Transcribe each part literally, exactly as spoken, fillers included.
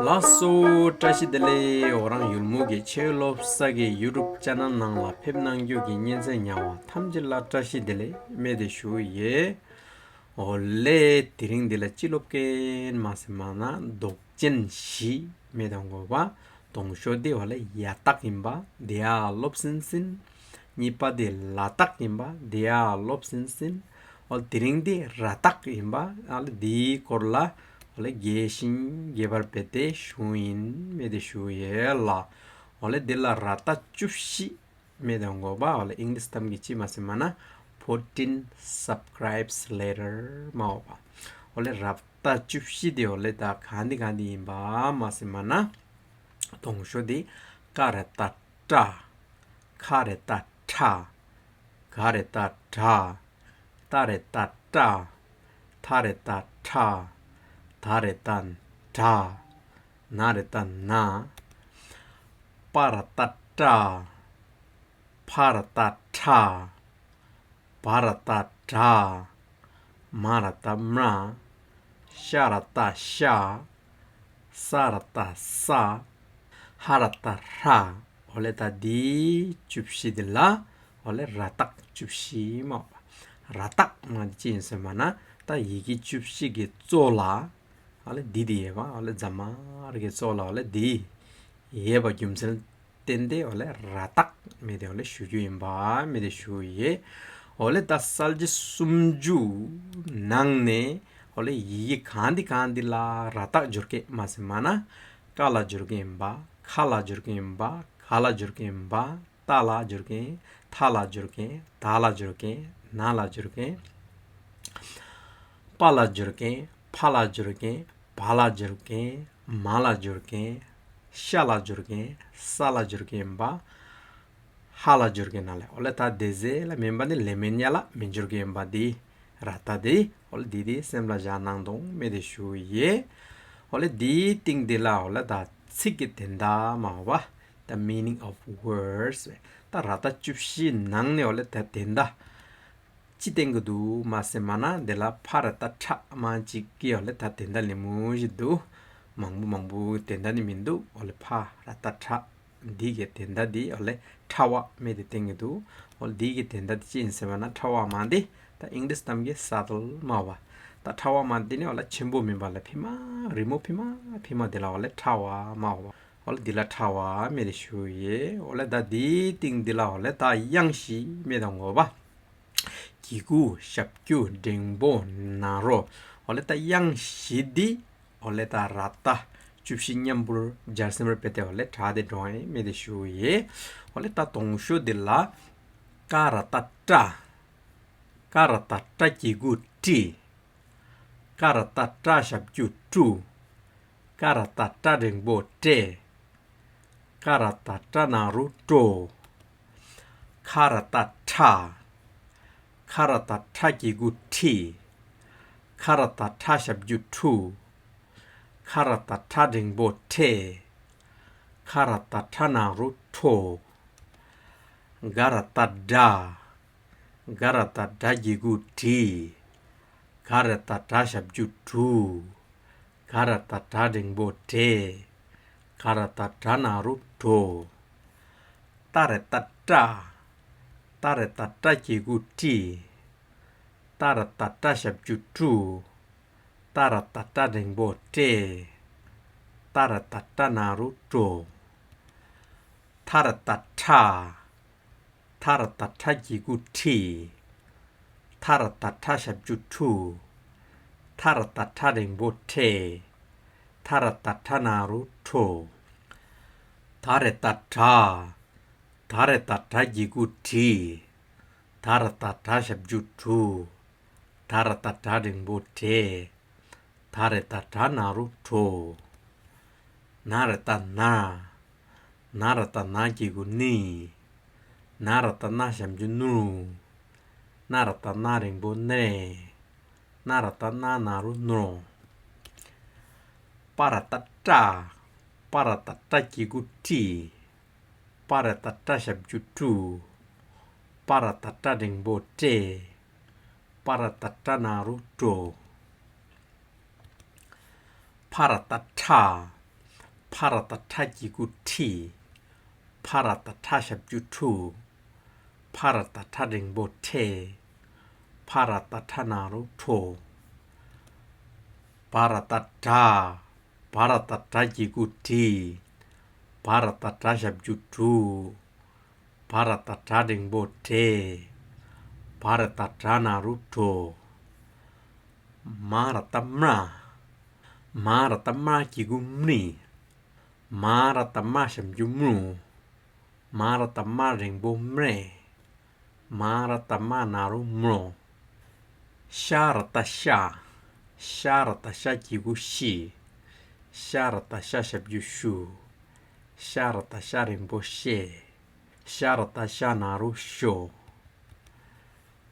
ལགས་སོ། བཀྲ་ཤིས་བདེ་ལེགས། འོ་རང་ཡུལ་མོ་གི་ཆོས་ལོབ་ས་གི་ཡུ་ཊུབ་ཅེ་ནལ་ནང་ལ་ཕེབས་གནང་རྒྱུ་གི་ཉེ་ཚན་ཉ་བ་ཐམས་ཅད་ལ་བཀྲ་ཤིས་བདེ་ལེགས་མེ་དེ་ཞུ་ཡི། འོ་ལེ་དེ་རིང་འདི་ལ་ཅི་ལོབ་ཀེན་མ་སེ་མ་ན་མདོག་ཅན་བཞི་མེ་དང་གོ་བ། དང་ཤོས་འདི་འོ་ལེ་ཡ་བཏགས་ཨིན་པ་དེ་ཡ་ལོབ་སིན་སིན། གཉིས་པ་འདི་ལ་བཏགས་ཨིན་པ་དེ་ཡ་ལོབ་སིན་སིན། འོ་དེ་རིང་འདི་ར་བཏགས་ཨིན་པ་འོ་ལེ་དེའི་སྐོར་ལ་འོ་ལེ་རྒྱས་ཤིང་རྒྱས་པར་སྦེ་ཏེ་ཞུ་ཨིན་མེ་དེ་ཞུ་ཡི་ལགས། འོ་ལེ་འདི་ལ་ར་བཏགས་བཅུ་བཞི་མེ་དང་གོ་བ། འོ་ལེ་ཨིང་ལིཤ་གཏམ་གྱི་ཅི་མ་སེ་མ་ན་fourteen subscribes later མ་འོ་བ། འོ་ལེ་ར་བཏགས་བཅུ་བཞི་འདི་འོ་ལེ་ད་ག་འདི་ག་འདི་ཨིན་པ་མ་སེ་མ་ན། དང་ཤོས་འདི་ཀ་ར་བཏགས་ཀྲ། ཁ་ར་བཏགས་ཁྲ། ག་ར་བཏགས་གྲ། ཏ་ར་བཏགས་ཏྲ། ཐ་ར་བཏགས་ཐྲ། ད་ར་བཏགས་དྲ། ན་ར་བཏགས་ན། པ་ར་བཏགས་པྲ། ཕ་ར་བཏགས་ཕྲ། བ་ར་བཏགས་བྲ། མ་ར་བཏགས་མྲ། ཤ་ར་བཏགས་ཤྲ། ས་ར་བཏགས་སྲ། ཧ་ར་བཏགས་ཧྲ། འོ་ལེ་ད་འདི་བཅུ་བཞི་འདི་ལ་འོ་ལེ་ར་བཏགས་བཅུ་བཞི་མ་འོ་བ། ར་བཏགས་མ་འདི་ཅི་ཨིན་ཟེར་མ་ན་ད་ཡི་གེ་བཅུ་བཞི་གི་གཙོ་ལ་འོ་ལེ་འདི་འདི་ཡོད་པ། འོ་ལེ་ཛ་མ་ར་གི་གཙོ་ལ་འོ་ལེ་འདི་ཡོད་པ་རྒྱུ་མཚན་བརྟེན་ཏེ་འོ་ལེ་ར་བཏགས་མེ་དེ་འོ་ལེ་ཞུ་རྒྱུ་ཨིན་པ་མེ་དེ་ཞུ་ཡི། འོ་ལེ་ད་གསལ་བྱེད་སུམ་ཅུ་ནང་ནེ་འོ་ལེ་ཡི་གེ་ག་འདི་ག་འདི་ལ་ར་བཏགས་སྦྱོར་ཀེ་མ་ཟེར་མ་ན་ཀ་ལ་སྦྱོར་ཀེ་ཨིན་པ། ཁ་ལ་སྦྱོར་ཀེ་ཨིན་པ། ག་ལ་སྦྱོར་ཀེ་ཨིན་པ། ཏ་ལ་སྦྱོར་ཀེ། ཐ་ལ་སྦྱོར་ཀེ། ད་ལ་སྦྱོར་ཀེ། ན་ལ་སྦྱོར་ཀེ། པ་ལ་སྦྱོར་ཀེ། ཕ་ལ་སྦྱོར་ཀེ། བ་ལ་སྦྱོར་ཀེ། མ་ལ་སྦྱོར་ཀེ། ཤ་ལ་སྦྱོར་ཀེ། ས་ལ་སྦྱོར་ཀེ་ཨིན་པ། ཧ་ལ་སྦྱོར་ཀེ་ན་ལེ། འོ་ལེ་ད་དེ་ཟེ་ལ་མེན་པ་ནི་ལེ་མེན་ཡ་ལ་མི་སྦྱོར་ཀེ་ཨིན་པ་འདི་ར་བཏགས་འདི་འོ་ལེ་འདི་འདི་སེམས་ལ་བཞག་གནང་དོ་མེ་དེ་ཞུ་ཡི། འོ་ལེ་འདི་སྟེང་འདི་ལ་འོ་ལེ་ད་ཚིག་གི་དོན་དག་མ་འོ་བ། The meaning of words. ད་ར་བཏགས་བཅུ་བཞི་ནང་ནེ་འོ་ལེ་ད་དོན་དག་ཅི་བསྟན་གི་འདུག་མ་ཟེར་མ་ན་དེ་ལ་ཕ་ར་བཏགས་ཕྲ་མ་ཅིག་གི་འོ་ལེ་ད་དོན་དག་ལེ་མོ་ཞིག་འདུག། མང་པོ་མང་པོ་དོན་དག་ནི་མི་འདུག། འོ་ལེ་ཕ་ར་བཏགས་ཕྲ་འདི་གི་དོན་དག་འདི་འོ་ལེ་ཕྲ་བ་མེ་དེ་བསྟན་གི་འདུག། འོ་ལེ་འདི་གི་དོན་དག་འདི་ཅི་ཨིན་ཟེར་མ་ན་ཕྲ་བ་མ་འདི་ད་ཨིང་ལིཤ་གཏམ་གྱི་སཱ་ཊལ་མ་འོ་བ། ད་ཕྲ་བ་མ་འདི་ནི་འོ་ལེ་ཆེན་པོ་མེན་པ་ལ་ཕི་མ་རི་མོ་ཕི་མ་ཕི་མ་དེ་ལ་འོ་ལེ་ཕྲ་བ་མ་འོ་བ། འོ་ལེ་འདི་ལ་ཕྲ་བ་མེ་དེ་ཞུ་ཡི། འོ་ལེ་ད་འདི་སྟེང་འདི་ལ་འོ་ལེ་ད་དབྱངས་བཞི་མེ་དང་འོ་བ། གི་གུ་ཞབས་ཀྱུ་འགྲེང་བུ་ན་རོ། འོ་ལེ་ད་དབྱངས་བཞི་འདི་འོ་ལེ་ད་ར་བཏགས་བཅུ་བཞི་མཉམ་པོ་སྦྱར་ཟིན་པར་སྦེ་ཏེ་འོ་ལེ་ཕྲ་སྟེ་འགྲོ་ཡི་མེ་དེ་ཞུ་ཡི། འོ་ལེ་ད་དང་ཤོས་འདི་ལ་ཀ་ར་བཏགས་ཀྲ། ཀ་ར་བཏགས་ཀྲ་གི་གུ་ཀྲི། ཀ་ར་བཏགས་ཀྲ་ཞབས་ཀྱུ་ཀྲུ། ཀ་ར་བཏགས་ཀྲ་འགྲེང་བུ་ཀྲེ། ཀ་ར་བཏགས་ཀྲ་ན་རོ་ཀྲོ། ཁ་ར་བཏགས་ཁྲ། ཁ་ར་བཏགས་ཁྲ་གི་གུ་ཁྲི། ཁ་ར་བཏགས་ཁྲ་ཞབས་ཀྱུ་ཁྲུ། ཁ་ར་བཏགས་ཁྲ་འགྲེང་བུ་ཁྲེ། ཁ་ར་བཏགས་ཁྲ་ན་རོ་ཁྲོ། ག་ར་བཏགས་གྲ། ག་ར་བཏགས་གྲ་གི་གུ་གྲི། ག་ར་བཏགས་གྲ་ཞབས་ཀྱུ་གྲུ། ག་ར་བཏགས་གྲ་འགྲེང་བུ་གྲེ། ག་ར་བཏགས་གྲ་ན་རོ་གྲོ། ཏ་ར་བཏགས་ཏྲ། ཏ་ར་བཏགས་ཏྲ་གི་གུ་ཏྲི། ཏ་ར་བཏགས་ཏྲ་ཞབས་ཀྱུ་ཏྲུ། ཏ་ར་བཏགས་ཏྲ་འགྲེང་བུ་ཏྲེ། ཏ་ར་བཏགས་ཏྲ་ན་རོ་ཏྲོ། ཐ་ར་བཏགས་ཐྲ། ཐ་ར་བཏགས་ཐྲ་གི་གུ་ཐྲི། ཐ་ར་བཏགས་ཐྲ་ཞབས་ཀྱུ་ཐྲུ། ཐ་ར་བཏགས་ཐྲ་འགྲེང་བུ་ཐྲེ། ཐ་ར་བཏགས་ཐྲ་ན་རོ་ཐྲོ། ད་ར་བཏགས་དྲ། ད་ར་བཏགས་དྲ་གི་གུ་དྲི། ད་ར་བཏགས་དྲ་ཞབས་ཀྱུ་དྲུ། ད་ར་བཏགས་དྲ་འགྲེང་བུ་དྲེ། ད་ར་བཏགས་དྲ་ན་རོ་དྲོ། ན་ར་བཏགས་ནྲ། ན་ར་བཏགས་ན་གི་གུ་ནྲི། ན་ར་བཏགས་ན་ཞབས་ཀྱུ་ནྲུ། ན་ར་བཏགས་ན་འགྲེང་བུ་ནྲེ། ན་ར་བཏགས་ན་ན་རོ་ནྲོ། པ་ར་བཏགས་པྲ། པ་ར་བཏགས་པྲ་གི་གུ་པྲི། པ་ར་བཏགས་པྲ་ཞབས་ཀྱུ་པྲུ། པ་ར་བཏགས་པྲ་འགྲེང་བུ་པྲེ། པ་ར་བཏགས་པྲ་ན་རོ་པྲོ། ཕ་ར་བཏགས་ཕྲ། བ་ར་བཏགས་བྲ་གི་གུ་བྲི། བ་ར་བཏགས་བྲ་ཞབས་ཀྱུ་བྲུ། བ་ར་བཏགས་བྲ་འགྲེང་བུ་བྲེ། བ་ར་བཏགས་བྲ་ན་རོ་བྲོ། བ་ར་བཏགས་བྲ། བ་ར་བཏགས་བྲ་གི་གུ་བྲི། བ་ར་བཏགས་བྲ་ཞབས་ཀྱུ་བྲུ། བ་ར་བཏགས་བྲ་འགྲེང་བུ་བྲེ། བ་ར་བཏགས་བྲ་ན་རོ་བྲོ། མ་ར་བཏགས་མྲ། མ་ར་བཏགས་མྲ་གི་གུ་མྲི། མ་ར་བཏགས་མ་ཞབས་ཀྱུ་མྲུ། མ་ར་བཏགས་མ་འགྲེང་བུ་མྲེ། མ་ར་བཏགས་མ་ན་རོ་མྲོ། ཤ་ར་བཏགས་ཤ། ཤ་ར་བཏགས་ཤ་གི་གུ་ཤྲི། ཤ་ར་བཏགས་ཤ་ཞབས་ཀྱུ་ཤྲུ། ཤ་ར་བཏགས་ཤ་འགྲེང་བུ་ཤྲེ། ཤ་ར་བཏགས་ཤ་ན་རོ་ཤྲོ།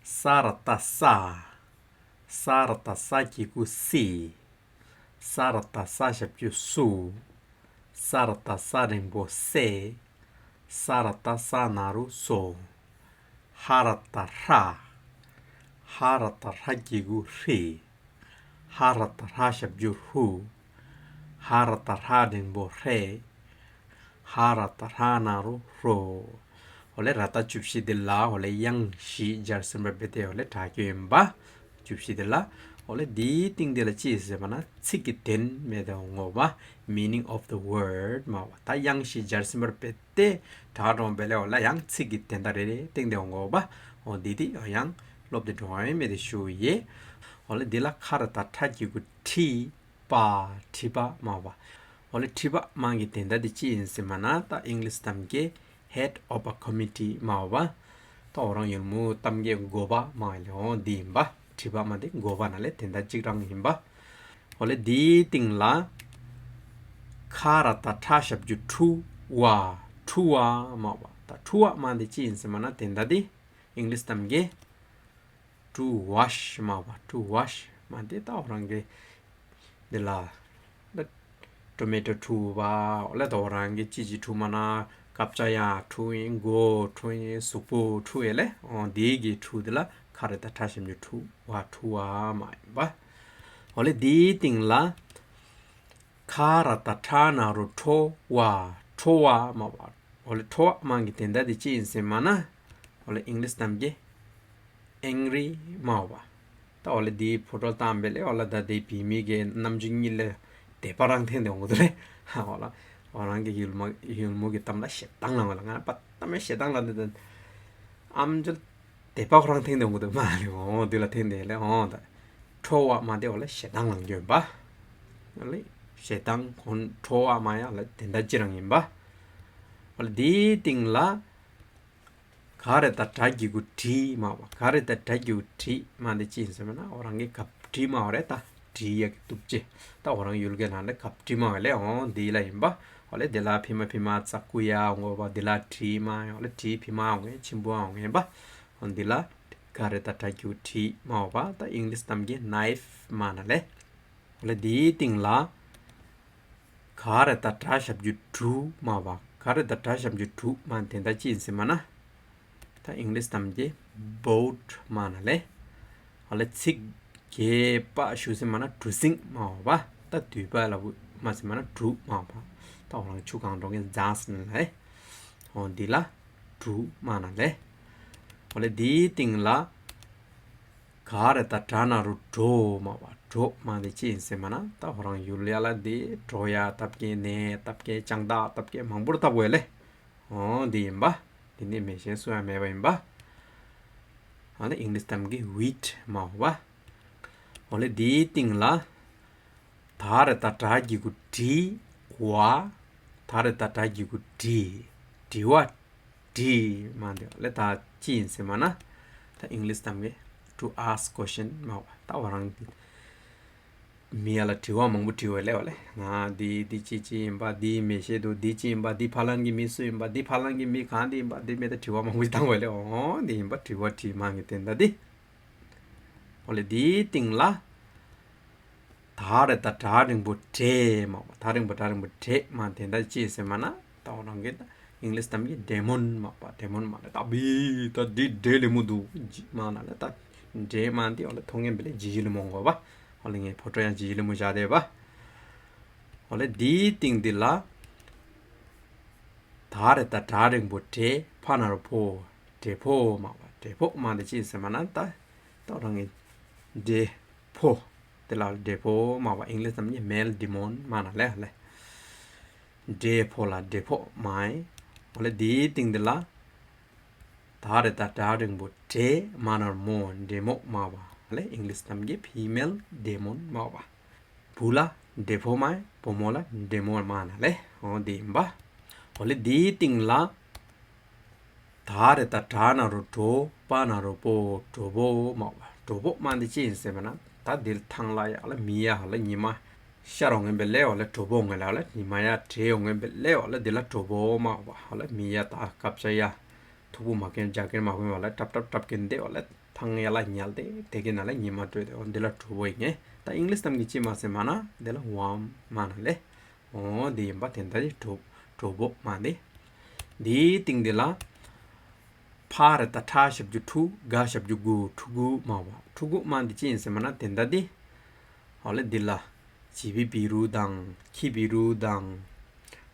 ས་ར་བཏགས་སྲ། ས་ར་བཏགས་སྲ་གི་གུ་སྲྲི། ས་ར་བཏགས་སྲ་ཞབས་ཀྱུ་སྲྲུ། ས་ར་བཏགས་སྲ་འགྲེང་བུ་སྲྲེ། ས་ར་བཏགས་སྲ་ན་རོ་སྲྲོ། ཧ་ར་བཏགས་ཧྲ། ཧ་ར་བཏགས་ཧྲ་གི་གུ་ཧྲྲི། ཧ་ར་བཏགས་ཧྲ་ཞབས་ཀྱུ་ཧྲུ། ཧ་ར་བཏགས་ཧྲ་འགྲེང་བུ་ཧྲེ། ཧ་ར་བཏགས་ཧྲ་ན་རོ་ཧྲོ། འོ་ལེ་ར་བཏགས་བཅུ་བཞི་དེ་ལ་འོ་ལེ་དབྱངས་བཞི་སྦྱར་ཟིན་པ་སྦེ་ཏེ་འོ་ལེ་དྲག་གི་ཡོདཔ། བཅུ་བཞི་དེ་ལ། འོ་ལེ་དེའི་སྟེང་དེ་ལ་ཅི་ཟེར་བ་ན་ཚིག་གི་དོན་མེད་དེ་འོང་གོ་བ། Meaning of the word མ་བ། ད་དབྱངས་བཞི་སྦྱར་ཟིན་པ་སྦེ་ཏེ་དྲག་འགྲོ་བ་སྦེ་ལེ་འོ་ལེ་ཡང་ཚིག་གི་དོན་དག་རེ་རེ་སྟེང་དེ་འོང་གོ་བ། འོ་དེ་དེ་ཡང་སློབ་སྟེ་འགྲོ་ཡིན་མེད་དེ་ཞུ་ཡི། འོ་ལེ་དེ་ལ་ཁ་ར་བཏགས་ཁྲ་གི་གུ་ཁྲི། པ། ཁྲི་པ་མ་བ། འོ་ལེ་ཁྲི་པ་མ་གི་དོན་དག་དེ་ཅི་ཡིན་ཟེར་བ་ན་ད་ཨིང་ལིཤ་གཏམ་གྱི་head of a committee མ་བ། ད་འོ་རང་ཡུལ་མོ་གཏམ་གྱི་འགོ་པ་མ་ལེ་འོ་དེ་ཡིན་པ། ཁྲི་པ་མ་དེ་འགོ་པ་ན་ལེ་དོན་དག་གཅིག་རང་ཡིན་པ། འོ་ལེ་དེའི་སྟེང་ལ་ཁ་ར་བཏགས་ཁྲ་ཞབས་ཀྱུ་ཁྲུ་བ། ཁྲུ་བ་མ་བ། ད་ཁྲུ་བ་མ་དེ་ཅི་ཡིན་ཟེར་བ་ན་དོན་དག་དེ་ཨིང་ལིཤ་གཏམ་གྱི་to wash མ་བ། to wash མ་དེ་ད་འོ་རང་གི་དེ་ལ་ཊོ་མེ་ཊོ་འཁྲུ་བ། འོ་ལེ་ད་འོ་རང་གི་ཅི་ཅི་འཁྲུ་མ་ན་ཀབ་ཅ་ཡ་འཁྲུ་ཡིན། སྒོ་འཁྲུ་ཡིན། གཟུགས་པོ་འཁྲུ་ཡ་ལེ། འོ་དེ་གི་འཁྲུ་དེ་ལ་ཁ་ར་བཏགས་ཁྲ་ཞབས་ཀྱུ་ཁྲུ་བ། འཁྲུ་བ་མ་ཡིན་པ། འོ་ལེ་དེའི་སྟེང་ལ་ཁ་ར་བཏགས་ཁྲ་ན་རོ་ཁྲོ་བ། ཁྲོ་བ་མ་བ། འོ་ལེ་ཁྲོ་བ་མ་གི་དོན་དག་དེ་ཅི་ཡིན་ཟེར་བ་ན་འོ་ལེ་ཨིང་ལིཤ་གཏམ་གྱི་ཨེང་རི་མ་བ། ད་འོ་ལེ་དེའི་ཕོ་ཊོ་བལྟམས་པ་ལེ་འོ་ལེ་ད་དེ་བི་མི་གི་རྣམ་འགྱུར་གཉིས་ལས་དད་པ་རང་ཐོན་ཏེ་འོང་གོ་དོ་ལེ། འོ་ལེ་འོ་རང་གི་ཡུལ་མོ་ཡུལ་མོ་གི་གཏམ་ལ་ཞེ་སྡང་ལང་བ་ལ་ང་པ་གཏམ་ཞེ་སྡང་ལང་དེ་དང་ཨམ་ཅོལ་དད་པ་ཁོ་རང་ཐོན་ཏེ་འོང་གོ་དོ་མ་ལེ། འོ་དེ་ལ་ཐོན་ཏེ་ལེ་འོ་ད་ཁྲོ་བ་མ་དེ་འོ་ལེ་ཞེ་སྡང་ལང་རྒྱུ་ཡིན་པ། འོ་ལེ་ཞེ་སྡང་ཁོང་ཁྲོ་བ་མ་ཡང་ལེ་དོན་དག་གཅིག་རང་ཡིན་པ། འོ་ལེ་དེའི་སྟེང་ལ་ག་ར་བཏགས་གྲ་གི་གུ་གྲི་མ་བ། ག་ར་བཏགས་གྲ་གི་གུ་གྲི་མ་དེ་ཅི་ཡིན་ཟེར་བ་ན་འོ་རང་གི་གབ་གྲི་མ་བ་རེ་ད་གྲི་ཡ་གི་གཏུབ་ཅེས། ད་འོ་རང་ཡུལ་གྱི་ནང་ལ་གབ་གྲི་མ་བ་ལེ་འོ་དེ་ལ་ཡིན་པ། འོ་ལེ་དེ་ལ་ཕི་མ་ཕི་མ་ཙ་ཀུ་ཡ་འོང་གོ་བ། དེ་ལ་གྲི་མ་ཡོང་ལེ་གྲི་ཕི་མ་འོང་ངེ་ཆེན་པོ་འོང་ངེ་ཡིན་པ། འོ་དེ་ལ་ག་ར་བཏགས་གྲ་གི་གུ་གྲི་མ་བ། ད་ཨིང་ལིཤ་གཏམ་གྱི་ནའིཕ་མ་ན་ལེ། འོ་ལེ་དེའི་སྟེང་ལ་ག་ར་བཏགས་གྲ་ཞབས་ཀྱུ་གྲུ་མ་བ། ག་ར་བཏགས་གྲ་ཞབས་ཀྱུ་གྲུ་མ་དེ་ད་ཅི་ཡིན་ཟེར་བ་ན་ད་ཨིང་ལིཤ་གཏམ་གྱི་བོཊ་མ་ན་ལེ། འོ་ལེ་ཚིག་རྒྱས་པ་ཞུ་ཟེར་བ་ན་གྲུ་གཟིངས་མ་བ། ད་དུད་པ་ལ་བུ་མ་ཟེར་བ་ན་གྲུ་མ་བ། ད་འོ་རང་ཆུ་གང་འགྲོ་མཁན་ཛཱས་ན་ལེ། འོ་དེ་ལ་གྲུ་མ་ན་ལེ། འོ་ལེ་དེའི་སྟེང་ལ་ག་ར་བཏགས་གྲ་ན་རོ་གྲོ་མ་བ། གྲོ་མ་དེ་ཅི་ཡིན་ཟེར་བ་ན་ད་འོ་རང་ཡུལ་ཡ་ལ་དེ་གྲོ་ཡ་བཏབ་མཁན་ནས་བཏབ་མཁན་ལྕང་ཏག་བཏབ་མཁན་མང་པོ་ར་བཏབ་དགོས་ལེ། འོ་དེ་ཡིན་པ། དེ་ནི་མེ་ཤེན་སུ་ཡང་མེད་པ་ཡིན་པ། ཨ་ནི་ཨིང་ལིཤ་གཏམ་གྱི་ཝིཊ་མ་བ། འོ་ལེ་དེའི་སྟེང་ལ་ད་ར་བཏགས་དྲ་གི་གུ་དྲི་བ། ད་ར་བཏགས་དྲ་གི་གུ་དྲི། དྲི་བ་དྲི་མ་དེ་ལེ་ད་ཅི་ཡིན་ཟེར་བ་ན་ད་ཨིང་ལིཤ་གཏམ་གྱི་to ask question མ་བ། ད་འོ་རང་མི་ཡ་ལ་དྲི་བ་མང་པོ་དྲི་བ་ལེ་བ་ལེ། ང་འདི་འདི་ཅི་ཅི་ཡིན་པ། འདི་མི་ཤེས་འདུག་འདི་ཅི་ཡིན་པ། འདི་ཕ་ལན་གྱི་མི་སུ་ཡིན་པ། འདི་ཕ་ལན་གྱི་མི་གང་འདི་ཡིན་པ། འདི་མི་ད་དྲི་བ་མང་པོ་ཞིག་བཏང་བ་ལེ། འོ་འདི་ཡིན་པ་དྲི་བ་དྲི་མ་གི་དོན་དག་འདི། འོ་ལེ་འདིའི་སྟེང་ལ་ད་ར་བཏགས་དྲ་འགྲེང་བུ་དྲེ་མ་བ། ད་འགྲེང་བུ་དྲ་འགྲེང་བུ་དྲེ་མ་དེ་ད་ཅི་ཟེར་བ་ན་ད་འོ་རང་གི་ད་ཨིང་ལིཤ་གཏམ་གྱི་ཌེ་མོན་མ་བ། ཌེ་མོན་མ་ལེ་ད་བི་ད་འདི་འདྲེ་ལེ་མོ་འདུག་མ་ན་ལེ་ད་འདྲེ་མ་འདི་འོ་ལེ་མཐོང་མཁན་བི་ལེ་ཇི་ལེ་མོ་འོང་གོ་བ། འོ་ལེ་ངའི་ཕོ་ཊོ་ཡང་ཇི་ལེ་མོ་བཞག་དེ་བ། འོ་ལེ་དེའི་སྟེང་འདི་ལ། ད་རེ་ད་དྲ་འགྲེང་བུ་འདྲེ། ཕ་ན་རོ་ཕོ། འདྲེ་ཕོ་མ་བ། འདྲེ་ཕོ་མ་འདི་ཅི་ཨིན་ཟེར་མ་ན་ད། ད་རང་གི་འདྲེ་ཕོ། དེ་ལ་འདྲེ་ཕོ་མ་བ། ཨིང་ལིཤ་ཙམ་གྱི་མེལ་ཌི་མོན་མ་ན་ལེ་ལེ། འདྲེ་ཕོ་ལ་འདྲེ་ཕོ་མ་ཨིན། འོ་ལེ་དེའི་སྟེང་འདི་ལ། ད་རེ་ད་དྲ་འགྲེང་བུ་འདྲེ། མ་ན་རོ་མོ། འདྲེ་མོ་མ་བ། ལེ་ཨིང་ལིཤ་ཙམ་གྱི་ཕི་མེལ་ཌི་མོན་མ་བ། བུ་ལ་འདྲེ་ཕོ་མ་ཨིན། བུ་མོ་ལ་འདྲེ་མོ་མ་ན་ལེ། འོ་དེ་ཨིན་པ། འོ་ལེ་དེའི་སྟེང་ལ། ད་རེ་ད་དྲ་ན་རོ་དྲོ། པ་ན་རོ་པོ། དྲོ་པོ་མ་བ། དྲོ་པོ་མ་འདི་ཅི་ཨིན་ཟེར་མ་ན་ད་དེ་ལ་ཐང་ལ་ཡ་ལེ་མི་ཡ་ཧ་ལེ་ཉི་མ་ཤར་འོང་ངེ་བེ་ལེ། འོ་ལེ་དྲོ་པོ་འོང་ངེ་ལེ། འོ་ལེ་ཉི་མ་ཡ་དྲོ་འོང་ངེ་བེ་ལེ། འོ་ལེ་དེ་ལ་དྲོ་པོ་མ་བ། ཧ་ལེ་མི་ཡ་ད་སྐབས་ཆ་ཡ། ཐུག་པོ་མ་ཁེན་ཇ་ཁེན་མ་ཁེན་བ་ལེ་ཏབ་ཏབ་ཏབ་ཁེན་ཏེ་འོ་ལེ་ཐང་ཡ་ལ་ཉལ་ཏེ་དེ་གི་ན་ལེ་ཉི་མ་དྲོས་ཏེ་འོ་དེ་ལ་དྲོ་པོ་ཨིན་ངེ། ད་ཨིང་ལིཤ་ཙམ་གྱི་ཅི་མ་ཟེར་མ་ན་དེ་ལ་ཝམ་མ་ན་ལེ། འོ་དེ་ཨིན་པ། དེ་འདྲ་དེ་དྲོ་དྲོ་པོ་མ་དེ། དེའི་སྟེང་དེ་ལ། ཕ་རེ་ད་ཕྲ་ཞབས་ཀྱུ་ཕྲུ། ག་ཞབས་ཀྱུ་གུ། ཕྲུ་གུ་མ་བ། ཕྲུ་གུ་མ་འདི་ཅི་ཨིན་ཟེར་མ་ན་དེ་འདྲ་དེ། འོ་ལེ་འདི་ལ། བྱི་བའི་བི་རུ་དང་། ཁྱི་བི་རུ་དང་།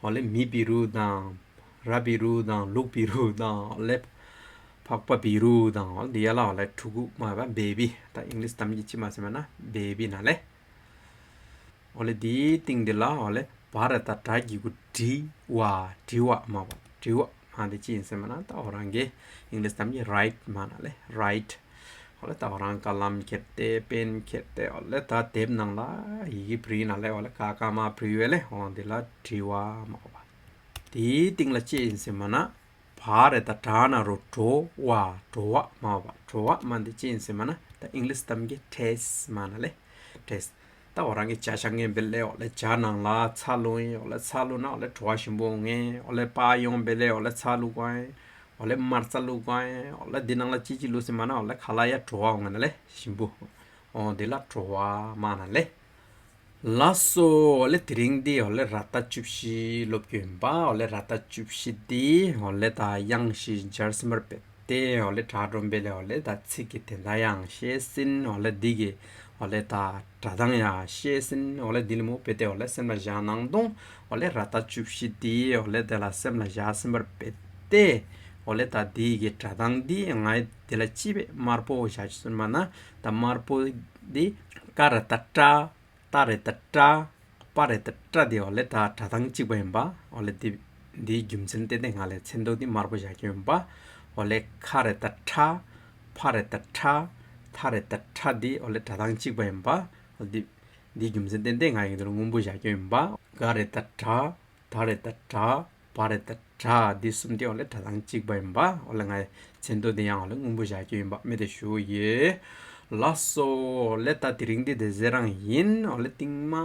འོ་ལེ་མི་བི་རུ་དང་། ར་བི་རུ་དང་། ལུག་བི་རུ་དང་། འོ་ལེ་ཕག་པ་བི་རུ་དང་། འོ་ལེ་འདི་ཡ་ལ་འོ་ལེ་ཕྲུ་གུ་མ་བ་བེ་བི། ད་ཨིང་ལིཤ་ཙམ་གྱི་ཅི་མ་ཟེར་མ་ན་བེ་བི་ན་ལེ། འོ་ལེ་དེའི་སྟེང་དེ་ལ་འོ་ལེ་བ་རེ་ད་དྲ་གི་གུ་བྲི་བ། བྲི་བ་མ་བ། བྲི་བ་མ་འདི་ཅི་ཨིན་ཟེར་མ་ན་ད་འོ་རང་གི་ཨིང་ལིཤ་ཙམ་གྱི་རའིཊ་མ་ན་ལེ། རའིཊ། འོ་ལེ་ད་འོ་རང་ཀ་ལམ་ཁྱེར་ཏེ་པེན་ཁྱེར་ཏེ་འོ་ལེ་ད་དེབ་ནང་ལ་ཡི་གེ་བྲི་ན་ལེ། འོ་ལེ་ཀ་ཀ་མ་བྲི་བེ་ལེ། འོ་འདི་ལ་བྲི་བ་མ་བ། དེའི་སྟེང་ལ་ཅི་ཨིན་ཟེར་མ་ན། བ་རེ་ད་དྲ་ན་རོ་དྲོ་བ། དྲོ་བ་མ་བ། དྲོ་བ་མ་འདི་ཅི་ཨིན་ཟེར་མ་ན་ད་ཨིང་ལིཤ་ཙམ་གྱི་ཊེསྚ་མ་ན་ལེ། ཊེསྚ། ད་འོ་རང་གི་ཇ་ཤ་ངེ་བེ་ལེ་འོ་ལེ་ཇ་ནང་ལ་ཚྭ་བླུགས་ཨིན། འོ་ལེ་ཚྭ་བླུགས་ན་འོ་ལེ་དྲོ་བ་ཞིམ་པོ་འོང་ངེ། འོ་ལེ་པ་ཡོང་བེ་ལེ་འོ་ལེ་ཚྭ་བླུགས་ཨིན། འོ་ལེ་མར་ཚྭ་བླུགས་ཨིན། འོ་ལེ་འདི་ནང་ལ་ཅི་ཅི་བླུགས་ཟེར་མ་ན་འོ་ལེ་ཁ་ལ་ཡ་དྲོ་བ་འོང་ངེ་ན་ལེ་ཞིམ་པོ། འོ་འདི་ལ་དྲོ་བ་མ་ན་ལེ། ལགས་སོ། འོ་ལེ་དེ་རིང་འདི་འོ་ལེ་ར་ཏ་བཅུ་བཞི་ལོབ་ཀྱི་ཡོད་པ། འོ་ལེ་ར་ཏ་བཅུ་བཞི་འདི་འོ་ལེ་ད་དབྱངས་བཞི་སྦྱར་ཟིན་པར་འབད་དེ་འོ་ལེ་དྲ་འགྲོམ་བེ་ལེ་འོ་ལེ་ད་ཚིག་གི་དོན་དག་ཡང་ཤེས་ཟིན། འོ་ལེ་འདི་གི་འོ་ལེ་ད་སྒྲ་གདངས་ཡང་ཤེས་ཟིན། འོ་ལེ་འདི་ལ་མོ་བེ་དེ་འོ་ལེ་སེམས་ལ་བཞག་གནང་དོ། འོ་ལེ་ར་ཏ་བཅུ་བཞི་འདི་འོ་ལེ་དེ་ལ་སེམས་ལ་བཞག་ཟིན་པར་འབད་དེ་འོ་ལེ་ད་འདི་གི་སྒྲ་གདངས་འདི་ང་དེ་ལ་ཅི་བེ་དམར་པོ་བཞག་ཅི་ཟེར་མ་ན་ད་དམར་པོ་འདི་ཀ་རེ་ད་ཀྲ། ཏ་རེ་ད་ཏྲ། པ་རེ་ད་ཏྲ་འདི་འོ་ལེ་ད་སྒྲ་གདངས་གཅིག་པ་ཡིན་པ། འོ་ལེ་འདི་འདིའི་རྒྱུ་མཚན་བརྟེན་ཏེ་ང་ལེ་ཚན་ཐོ་འདི་དམར་པོ་བཞག་རྒྱུ་ཡིན་པ། འོ་ལེ་ཁ་རེ་ད་ཁྲ། ཕ་རེ་ད་ཕྲ། ཐ་རེ་ད་ཐྲ་འདི་འོ་ལེ་སྒྲ་གདངས་གཅིག་པ་ཡིན་པ། འོ་འདི་འདིའི་རྒྱུ་མཚན་བརྟེན་ཏེ་ང་ཡི་འདི་ལ་སྔོན་པོ་བཞག་རྒྱུ་ཡིན་པ། ག་རེ་ད་གྲ། ད་རེ་ད་གྲ། བ་རེ་ད་བྲ། འདི་གསུམ་འདི་འོ་ལེ་སྒྲ་གདངས་གཅིག་པ་ཡིན་པ། འོ་ལེ་ང་ཡི་ཚན་ཐོ་འདི་ཡང་འོ་ལེ་སྔོན་པོ་བཞག་རྒྱུ་ཡིན་པ་མེ་དེ་ཞུ་ཡི། ལགས་སོ། འོ་ལེ་ད་དེ་རིང་འདི་དེ་ཟེར་རང་ཡིན། འོ་ལེ་རྟིང་མ་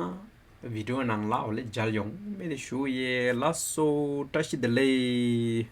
བི་ཌི་ཡོ་ནང་ལ་འོ་ལེ་མཇལ་ཡོང་མེ་དེ་ཞུ་ཡི། ལགས་སོ། བཀྲ་ཤིས་བདེ་ལེགས།